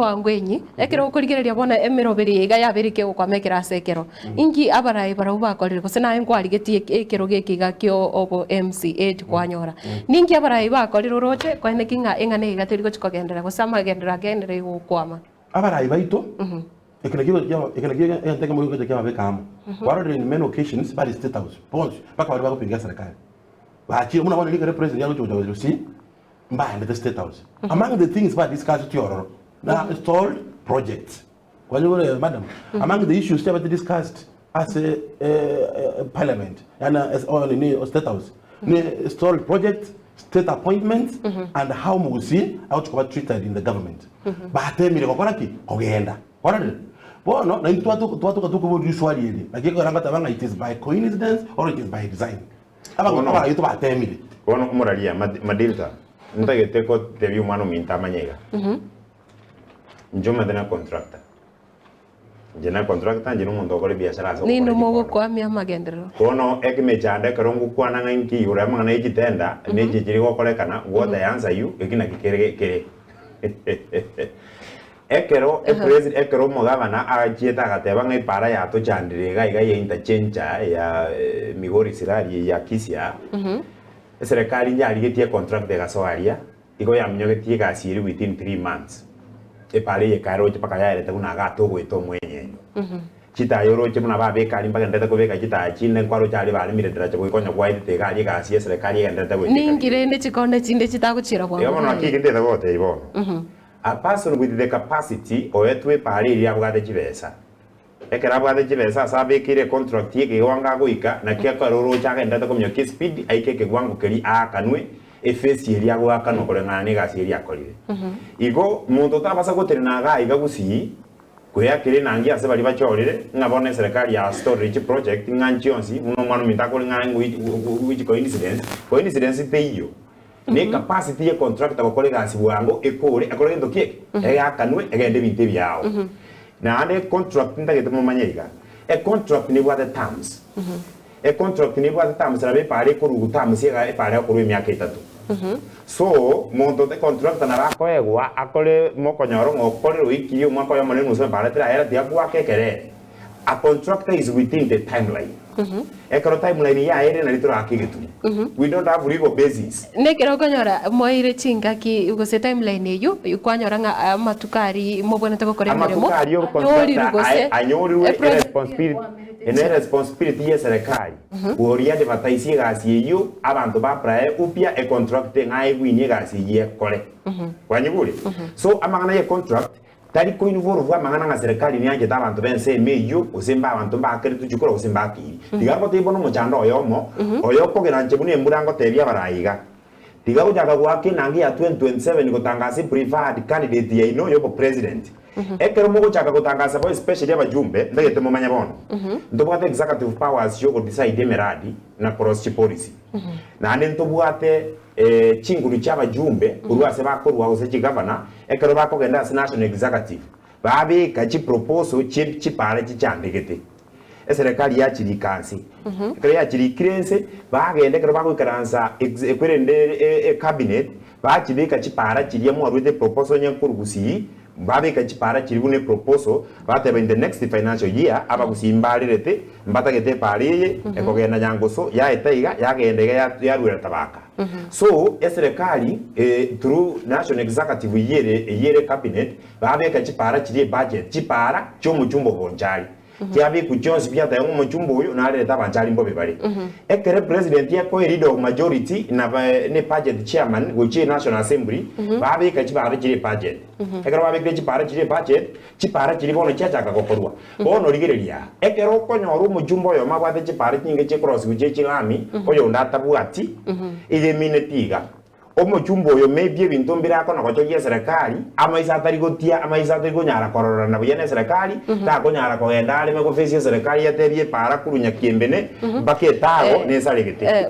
bwango enyi, ekero okorigereria bono emeroberi eye iga yabeire kegokwama ekero ase ekero, inki abarai barabwo bakorire gose naye nkwarigetie ekerogo eke iga kia obo MCA tikwanyora. Ninki abarai bakorire oroche koeneki ng'a eng'ana eye iga teri gochi kogenderera gose amagenderero agenderere gokwama? Abarai baito, eke nakio eke nakio egento ekemo gegocha kiababeka amo. Kwarorire in many occasions bare State House bonsi mpaka baria bagopinga eserekari. Bachire buna bono rikere president agochi gocha gose mbaendete State House. Among the things ba discussed ororo na stalled projects. Kwanyora madam, among the issues chiabete discussed ase parliament yaani ase oh nini State House ne stalled projects, state appointments and how Mugusii agochi koba treated in the government. Batemire gokora ki? Kogenda. Kwarorire? Bono naintwe twatoka twatoka tokoboria riswali eri, naki ekogera ngoteba ng'a it is by coincidence or it is by design. Abanto Bono- abaraiyo tobatemire. Bono omoraria Mad- Madilta, ntagete gotebia omwana ominto amanye iga. Inche omanyete na contractor. Inche na contractor, inche nomonto ogokora ebiashara ase ogokora Ninde chikondo. mogokwamia amagenderero? Bono ekemechando ekero ngokwana ng'a inki igoro y'amang'ana ye chitenda, na echi chiri gokorekana, what I answer you, eki naki kere kere. Ekero epresi ekero omogavana achiete agateba ng'a epaara yatochandire iga iga ya interchange ya Migori Sirari ya Kisia, eserekari yarigetie econtract egasoa aria, igo yaminyogetie egasi eria within 3 months. Epaara eye ekaeroche mpaka yaerete buna iga togoeta omwenyenyo. Chitaya oroche buna babeka aria mbagenderete kobeka chitaya chinde nkwaroche aria baremire daraja goika onye gwaetete iga aria egasi y'eserekari egenderete goika Ninki ekabira. rende chikonde chinde chitagochiera Igo bwango bono buna naki eye? eke ntete gogotebia bono. A person with the capacity oetwe epaara eria abwate chibesa. Ekero abwate chibesa ase abekeire econtract y'ekewango agoika, naki ekero oroche agenderete kominyokia espeed aike ekewango keria aakanwe efesi eria agoakanwa koreng'ana negasi eria akorire. Igo monto tabasa gotenena igaa iga gusii kweakera enangi ase baria bachorire ng'a bono eserekari ya storire chiproject ng'a nchionsi buna omwana ominto akore ng'a which coincidence, coincidence teiyo. Ne capacity ye contractor gokora egasi bwango ekore ekore gento ki eke? Eakanwe egende ebinto ebiao. Naende econtract ntagete momanye iga, econtract nebwate terms. Econtract nebwate terms nabo epara ekorugu terms iga epara egokorwa emiaka etato. So, monto econtractor nabo akoegwa akore mokonyora ng'a okorire oikirie omwaka oyomo na enusu epara terayera tiga goaka ekerere. A contractor is within the timeline. Ekero timeline yaerire nari torake egeturi. We don't have legal basis. Nekero okonyora moeire chingaki gose timeline eyio, kwanyora ng'a amatuko aria mobwenerete gokora emeremo, Amatuko aria anyorirwe ocontractor gose anyorirwe eproject eresponsibility ekwamete ene responsibility ye serikali koria advertise egasi eyio abanto ba apply upya econtract ng'a egwinie egasi eyio ekore. Kwanyigure? So amang'ana ye contract Tari koinvolvwa amang'ana ng'a serikali neanchete abanto b'ensemo eyio, gose mbe abanto mbaakeretwe chikura gose mbakeiri. Tiga ngotebie bono omochando oyomo, oyo okogera inche buna embura ngotebie abarai iga. Tiga gochaka goaka enanga ya 2027 gotangasa epreferred candidate yaino y'obopresident. Ekero mogochaka gotangasa bo especially abajumbe, ntagete momanye bono, ntobwate executive powers chi'ogodecide emeradi na korosia chipolicy. Naende ntobwate chinguru chi'abajumbe korwa ase bakorua gose chigavana, ekero bakogenda ase National Executive, babeka chiproposal chie chipara chichandegete. Eserekari yachirika nse. Ekero yachirikire nse, bagenda ekero bagoikaransa ekwerende ecabinet, bachibeka chipara chiria mwaruete eproposal onye nkorwa Gusii, babeka chipara chiria buna eproposal, bateba in the next financial year, abagusii mbarerete, mbatagete epara eye, ekogenda Nyangoso, yaeta iga, yagenda iga yaruera Tabaka. So, eserekari through National Executive eyio ere eyio ere cabinet, babeka chipara chiria ebudget, chipara chiomochumba o Bonchari. Chiabekwa chionsi biateba ng'a omochumba oyo narerete abanchari mbobe bare. Ekero epresident ekoa eleader of majority na ne budget chairman gochia enational assembly, babeka chipara chiria ebudget. Ekero babekire chipara chiria ebudget, chipara chiria bono chiachaka gokorwa. Bono rigereria, ekero okonyora omochumba oyomo abwate chipara chinyinge chikorosiwa chie chilami, oyonde atabwati, iga emineti iga. Omochumba oyo maybe ebinto mbire akona gochoria eserekari, amaiso atari gotia, amaiso atari konyara kororana buya neserekari, takonyara kogenda areme goface eserekari etebie epaara korwa Nyakiembene mpaka Etago nesaregete.